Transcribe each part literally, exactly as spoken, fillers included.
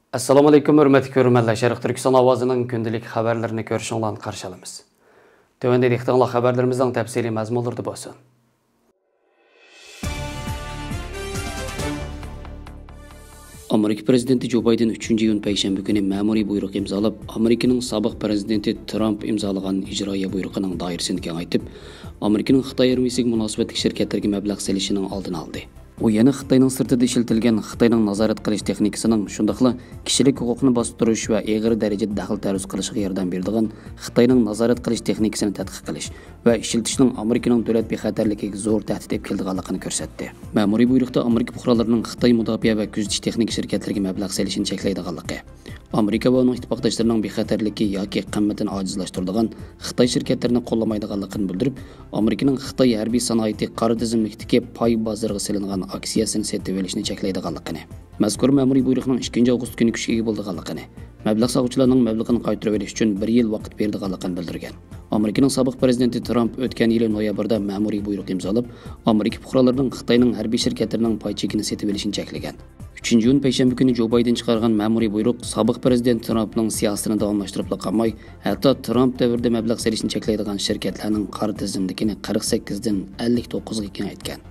ئەسسالامۇ ئەلەيكۇم، ھۆرمەتلىك كۆرۈرمەنلەر. شەرقىي تۈركىستان ئاۋازىنىڭ كۈندىلىك خەۋەرلىرىنى كۆرۈشۈڭلارنى قارشى ئالىمىز. تۆۋەندە دىققىتىڭلار خەۋەرلىرىمىزنىڭ تەپسىلىي مەزمۇنلىرىدا بولسۇن. ئامېرىكا پىرېزىدېنتى جو بايدېن ئۈچىنچى ئىيۇن پەيشەنبە كۈنى مەمۇرىي بۇيرۇق ئىمزالاپ، ئامېرىكىنىڭ سابىق پىرېزىدېنتى ترامپ ئىمزالىغان ئىجرائىيە بۇيرۇقىنىڭ دائىرىسىنى كېڭەيتىپ، ئامېرىكىنىڭ خىتاي ھەربىيسىگە مۇناسىۋەتلىك شىركەتلەرگە مەبلەغ سېلىشىنىڭ ئالدىنى ئالدى. ئۇ يەنە خىتاينىڭ سىرتىدا ئىشلىتىلگەن خىتاينىڭ نازارەت قىلىش تېخنىكىسىنىڭ، شۇنداقلا كىشىلىك ھوقۇقنى باستۇرۇش ۋە ئېغىر دەرىجىدە دەخلى-تەرۇز قىلىشىغا ياردەم بېرىدىغان خىتاينىڭ نازارەت قىلىش تېخنىكىسىنى تەتقىق قىلىش ۋە ئىشلىتىشنىڭ ئامېرىكىنىڭ دۆلەت بىخەتەرلىكىگە زور تەھدىت ئېلىپ كېلىدىغانلىقىنى كۆرسەتتى. مەمۇرىي بۇيرۇقتا ئامېرىكا پۇقرالىرىنىڭ خىتاي مۇداپىئە ۋە كۆزىتىش تېخنىكا شىركەتلىرىگە مەبلەغ سېلىشىنى چەكلەيدىغانلىقى، ئامېرىكا ۋە ئۇنىڭ ئىتتىپاقداشلىرىنىڭ بىخەتەرلىكى ياكى قىممىتىنى ئاجىزلاشتۇرىدىغان خىتاي شىركەتلىرىنى قوللىمايدىغانلىقىنى بىلدۈرۈپ، ئامېرىكىنىڭ خىتاي ھەربىي سانائىتى قارا تىزىملىكتىكى پاي بازىرىغا سېلىنغان ئاكسىيەسىنى سېتىۋېلىشنى چەكلەيدىغانلىقىنى، مەزكۇر مەمۇرىي بۇيرۇقنىڭ ئىككىنچى ئاۋغۇست كۈنى كۈچكە ئىگە بولىدىغانلىقىنى، مەبلەغ سالغۇچىلارنىڭ مەبلىغىنى قايتۇرۇۋېلىش ئۈچۈن بىر يىل ۋاقىت بېرىدىغانلىقىنى بىلدۈرگەن. ئامېرىكىنىڭ سابىق پىرېزىدېنتى ترامپ ئۆتكەن يىلى نويابىردا مەمۇرىي بۇيرۇق ئىمزالاپ، ئامېرىكا پۇقرالىرىنىڭ خىتاينىڭ ھەربىي شىركەتلىرىنىڭ پاي چېكىنى سېتىۋېلىشىنى چەكلىگەن. ئۈچىنچى ئىيۇن پەيشەنبە كۈنى جو بايدېن چىقارغان مەمۇرىي بۇيرۇق سابىق پىرېزىدېنت ترامپنىڭ سىياسىتىنى داۋاملاشتۇرۇپلا قالماي، ھەتتا ترامپ دەۋرىدە مەبلەغ سېلىشنى چەكلەيدىغان شىركەتلەرنىڭ قارا تىزىملىكىنى قىرىق سەككىزدىن ئەللىك توققۇزغا كېڭەيتكەن.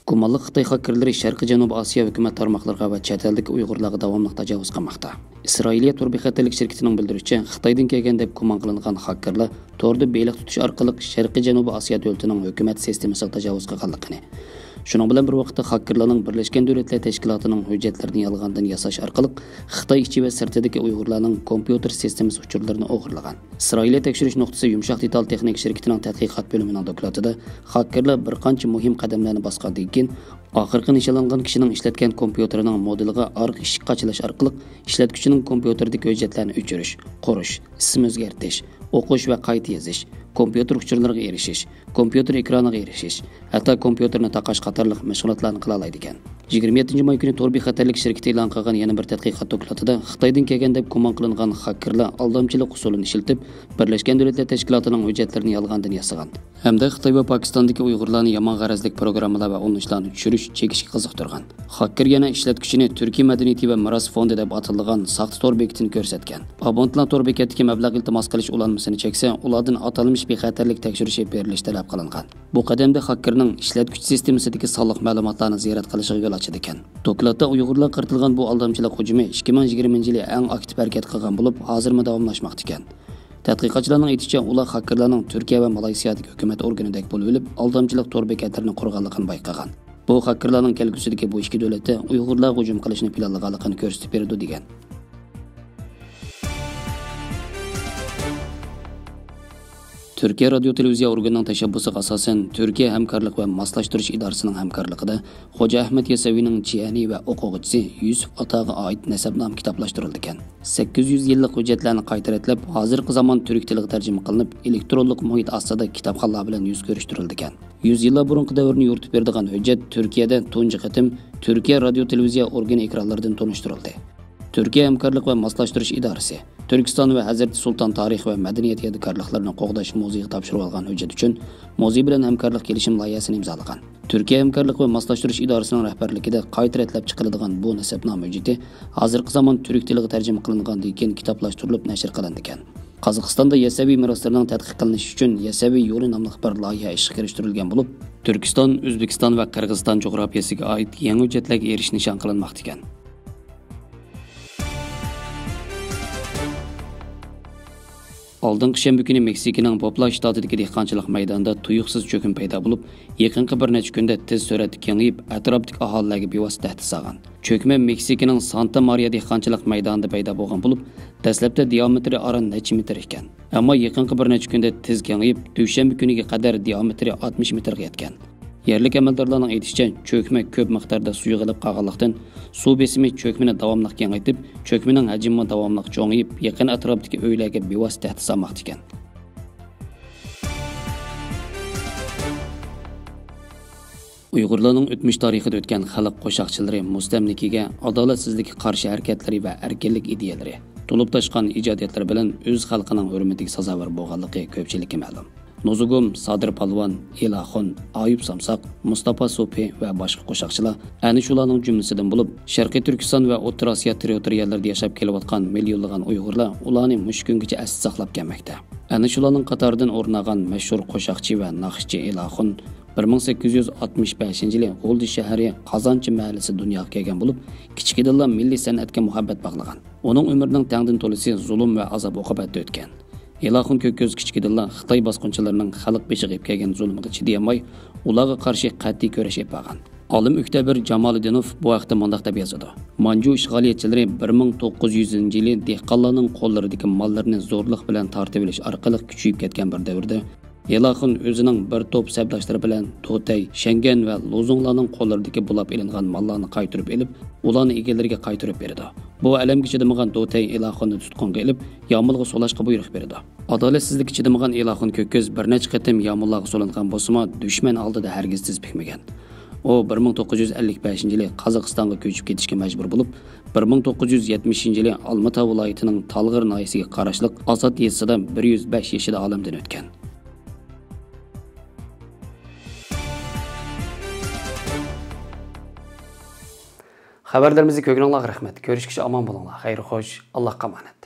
گۇمانلىق خىتاي خاككېرلىرى شەرقىي جەنۇبىي ئاسىيا ھۆكۈمەت تارماقلىرىغا ۋە چەت ئەلدىكى ئۇيغۇرلارغا داۋاملىق تاجاۋۇز قىلماقتا. ئىسرائىلىيە تور بىخەتەرلىك شىركىتىنىڭ بىلدۈرۈشىچە، خىتايدىن كەلگەن دەپ گۇمان قىلىنغان خاككېرلار توردا بېلىق تۇتۇش ئارقىلىق شەرقىي جەنۇبىي ئاسىيا دۆلىتىنىڭ ھۆكۈمەت سىستېمىسىغا تاجاۋۇز قىلغانلىقىنى، شۇنىڭ بىلەن بىر ۋاقىتتا، خاككېرلارنىڭ بىرلەشكەن دۆلەتلەر تەشكىلاتىنىڭ ھۆججەتلىرىنى يالغاندىن ياساش ئارقىلىق خىتاي ئىچى ۋە سىرتىدىكى ئۇيغۇرلارنىڭ كومپيۇتېر سىستېمىسى ئۇچۇرلىرىنى ئوغرىلىغان. ئىسرائىلىيە تەكشۈرۈش نۇقتىسى يۇمشاق دېتال تېخنىكا شىركىتىنىڭ تەتقىقات بۆلۈمىنىڭ دوكلاتىدا، خاككېرلار بىر قانچە مۇھىم قەدەملەرنى باسقاندىن كېيىن، ئاخىرقى نىشانلانغان كىشىنىڭ ئىشلەتكەن كومپيۇتېرىنىڭ مودېلىغا ئارقا ئىشىك قاچىلاش ئارقىلىق ئىشلەتكۈچىنىڭ كومپيۇتېردىكى ھۆججەتلەرنى ئۆچۈرۈش، قۇرۇش، ئىسىم ئۆزگەرتىش، ئوقۇش ۋە قايتا يېزىش، كومپيۇتېر ئۇچۇرلىرىغا ئېرىشىش، كومپيۇتېر ئېكرانىغا ئېرىشىش، ھەتتا كومپيۇتېرنى تاقاش قاتارلىق مەشغۇلاتلارنى قىلالايدىكەن. يىگىرمە يەتتىنچى ماي كۈنى تور بىخەتەرلىك شىركىتى ئېلان قىلغان يەنە بىر تەتقىقات دوكلاتىدا، خىتايدىن كەلگەن دەپ گۇمان قىلىنغان خاككېرلار ئالدامچىلىق ئۇسۇلىنى ئىشلىتىپ، بىرلەشكەن دۆلەتلەر تەشكىلاتىنىڭ ھۆججەتلىرىنى يالغاندىن ياسىغان ھەمدە خىتاي ۋە پاكىستاندىكى ئۇيغۇرلارنى يامان غەرەزلىك پروگراممىلار ۋە ئۇلىنىشلارنى چۈشۈرۈش، چېكىشكە قىزىقتۇرغان. خاككېر يەنە ئىشلەتكۈچىنى تۈركىي مەدەنىيىتى ۋە مىراس فوندى دەپ ئاتىلىدىغان ساختا تور بېكىتىنى كۆرسەتكەن. ئابونتلار تور بېكەتتىكى مەبلەغ ئىلتىماس قىلىش ئۇلانمىسىنى چەكسە، ئۇلاردىن ئاتالمىش بىخەتەرلىك تەكشۈرۈشى بېرىلىشى تەلەپ قىلىنغان. بۇ قەدەمدە خاككېرنىڭ ئىشلەتكۈچى سىستېمىسىدىكى سانلىق مەلۇماتلارنى زىيارەت قىلىشىغا يول ئاچىدىكەن. دوكلاتتا ئۇيغۇرلارغا قارىتىلغان بۇ ئالدامچىلىق ھۇجۇمى ئىككى مىڭ يىگىرمىنچى يىلى ئەڭ ئاكتىپ ھەرىكەت قىلغان بولۇپ، ھازىرمۇ داۋاملاشماقتا ئىكەن. تەتقىقاتچىلارنىڭ ئېيتىشىچە، ئۇلار خاككېرلارنىڭ تۈركىيە ۋە مالايسىيادىكى ھۆكۈمەت ئورگىنىدەك بولۇۋېلىپ، ئالدامچىلىق تور بېكەتلىرىنى قۇرغانلىقىنى بايقىغان. بۇ خاككېرلارنىڭ كەلگۈسىدىكى بۇ ئىككى دۆلەتتە ئۇيغۇرلارغا ھۇجۇم قىلىشنى پىلانلىغانلىقىنى كۆرسىتىپ بېرىدۇ، دېگەن. تۈركىيە رادىيو تېلېۋىزىيە ئورگىنىنىڭ تەشەببۇسىغا ئاساسەن، تۈركىيە ھەمكارلىق ۋە ماسلاشتۇرۇش ئىدارىسىنىڭ ھەمكارلىقىدا خوجا ئەھمەت يەسەۋىنىڭ جىيەنى ۋە ئوقۇغۇچىسى يۈسۈپ ئاتاغا ئائىت نەسەبنامە كىتابلاشتۇرۇلىدىكەن. سەككىز يۈز يىللىق ھۆججەتلەرنى قايتا رەتلەپ، ھازىرقى زامان تۈرك تىلىغا تەرجىمە قىلىنىپ، ئېلېكترونلۇق مۇھىت ئاستىدا كىتابخانلار بىلەن يۈز كۆرۈشتۈرۈلىدىكەن. يۈز يىللار بۇرۇنقى دەۋرنى يورۇتۇپ بېرىدىغان ھۆججەت تۈركىيەدە تۇنجى قېتىم تۈركىيە رادىيو تېلېۋىزىيە ئورگىنى ئېكرانلىرىدىن تونۇشتۇرۇلدى. تۈركىيە ھەمكارلىق ۋە ماسلاشتۇرۇش ئىدارىسى، تۈركىستان ۋە ھەزرىتى سۇلتان تارىخ ۋە مەدەنىيەت يادىكارلىقلىرىنى قوغداش مۇزېيىغا تاپشۇرۇۋالغان ھۆججەت ئۈچۈن مۇزېي بىلەن ھەمكارلىق كېلىشىم لايىھەسىنى ئىمزالىغان. تۈركىيە ھەمكارلىق ۋە ماسلاشتۇرۇش ئىدارىسىنىڭ رەھبەرلىكىدە قايتا رەتلەپ چىقىرىلىدىغان بۇ نەسەبنامە ھۆججىتى ھازىرقى زامان تۈرك تىلىغا تەرجىمە قىلىنغاندىن كېيىن كىتابلاشتۇرۇلۇپ نەشر قىلىنىدىكەن. قازاقىستاندا يەسەۋى مىراسلىرىنىڭ تەتقىق قىلىنىشى ئۈچۈن يەسەۋى يولى ناملىق بىر لايىھە ئىشقا كىرىشتۈرۈلگەن بولۇپ، تۈركىستان، ئۆزبېكىستان ۋە قىرغىزىستان جۇغراپىيەسىگە ئائىت يېڭى ھۆججەتلەرگە ئېرىشىش نىشان قىلىنماقتا ئىكەن. ئالدىنقى شەنبە كۈنى مېكسىكىنىڭ بوپلا شتاتىدىكى دېھقانچىلىق مەيدانىدا تۇيۇقسىز چۆكۈن پەيدا بولۇپ، يېقىنقى بىر نەچچە كۈندە تېز سۈرئەتتە كېڭىيىپ، ئەتراپتىكى ئاھالىلەرگە بىۋاسىتە تەھدىت سالغان. چۆكمە مېكسىكىنىڭ سانتا مارىيا دېھقانچىلىق مەيدانىدا پەيدا بولغان بولۇپ، دەسلەپتە دىئامېتىرى ئاران نەچچە مېتىر ئىكەن. ئەمما يېقىنقى بىر نەچچە كۈندە تېز كېڭىيىپ، دۈشەنبە كۈنىگە قەدەر دىئامېتىرى ئاتمىش مېتىرغا يەتكەن. يەرلىك ئەمەلدارلارنىڭ ئېيتىشىچە، چۆكمە كۆپ مىقداردا سۇ يىغىلىپ قالغانلىقتىن، سۇ بېسىمى چۆكمىنى داۋاملىق كېڭەيتىپ، چۆكمىنىڭ ھەجمىمۇ داۋاملىق چوڭىيىپ، يېقىن ئەتراپتىكى ئۆيلەرگە بىۋاسىتە تەھدىت سالماقتا ئىكەن. ئۇيغۇرلارنىڭ ئۆتمۈش تارىخىدا ئۆتكەن خەلق قوشاقچىلىرى مۇستەملىكىگە، ئادالەتسىزلىككە قارشى ھەرىكەتلىرى ۋە ئەركىنلىك ئىدىيەلىرى، تولۇپ تاشقان ئىجادىيەتلىرى بىلەن ئۆز خەلقىنىڭ ھۆرمىتىگە سازاۋەر بولغانلىقى كۆپچىلىككە مەلۇم. نۇزۇگۇم، سادىر پالۋان، ئېلاخۇن، ئايۇپ سامساق، مۇستاپا سوپى ۋە باشقا قوشاقچىلار ئەنە شۇلارنىڭ جۈملىسىدىن بولۇپ، شەرقىي تۈركىستان ۋە ئوتتۇرا ئاسىيا تېررىتورىيەلىرىدە ياشاپ كېلىۋاتقان مىليونلىغان ئۇيغۇرلار ئۇلارنى مۇشۇ كۈنگىچە ئەستە ساقلاپ كەلمەكتە. ئەنە شۇلارنىڭ قاتارىدىن ئورۇن ئالغان مەشھۇر قوشاقچى ۋە ناخشىچى ئېلاخۇن بىر مىڭ سەككىز يۈز ئاتمىش بەشىنچى يىلى غۇلجا شەھىرى قازانچى مەھەللىسىدە دۇنياغا كەلگەن بولۇپ، كىچىكىدىنلا مىللىي سەنئەتكە مۇھەببەت باغلىغان. ئۇنىڭ ئۆمرىنىڭ تەڭدىن تولىسى زۇلۇم ۋە ئازاب-ئوقۇبەتتە ئۆتكەن. ئېلاخۇن كۆككۆز كىچىكىدىنلا خىتاي باسقۇنچىلىرىنىڭ خەلق بېشىغا ئېلىپ كەلگەن زۇلمىغا چىدىيالماي، ئۇلارغا قارشى قەتئىي كۈرەش ئېلىپ بارغان. ئالىم ئۆكتەبىر جامالىدىنوف بۇ ھەقتە مۇنداق دەپ يازىدۇ: مانجۇ ئىشغالىيەتچىلىرى بىر مىڭ توققۇز يۈزىنچى يىلى دېھقانلارنىڭ قوللىرىدىكى ماللىرىنى زورلۇق بىلەن تارتىۋېلىش ئارقىلىق كۈچىيىپ كەتكەن بىر دەۋردە، ئېلاخۇن ئۆزىنىڭ بىر توپ سەپداشلىرى بىلەن دوتەي، شەڭگەن ۋە لوزۇڭلارنىڭ قوللىرىدىكى بۇلاپ ئېلىنغان ماللارنى قايتۇرۇپ ئېلىپ، ئۇلارنى ئىگىلىرىگە قايتۇرۇپ بېرىدۇ. بۇ ئەلەمگە چىدىمىغان دوتەي ئېلاخۇننى تۇتقۇنغا ئېلىپ، يامۇلغا سولاشقا بۇيرۇق بېرىدۇ. ئادالەتسىزلىككە چىدىمىغان ئېلاخۇن كۆككۆز بىر نەچچە قېتىم يامۇللارغا سولانغان بولسىمۇ، دۈشمەن ئالدىدا ھەرگىز تىز پۈكمىگەن. ئۇ بىر مىڭ توققۇز يۈز ئەللىك بەشىنچى يىلى قازاقىستانغا كۆچۈپ كېتىشكە مەجبۇر بولۇپ، بىر مىڭ توققۇز يۈز يەتمىشىنچى يىلى ئالمىتا ۋىلايىتىنىڭ تالغىر ناھىيەسىگە قاراشلىق ئاسات يېزىسىدا بىر يۈز بەش يېشىدا ئالەمدىن ئۆتكەن. خەۋەرلىرىمىزنى كۆرگىنىڭلارغا رەھمەت. كۆرۈشكىچە ئامان بولۇڭلار. خەير خوش. ئاللاھقا ئامانەت.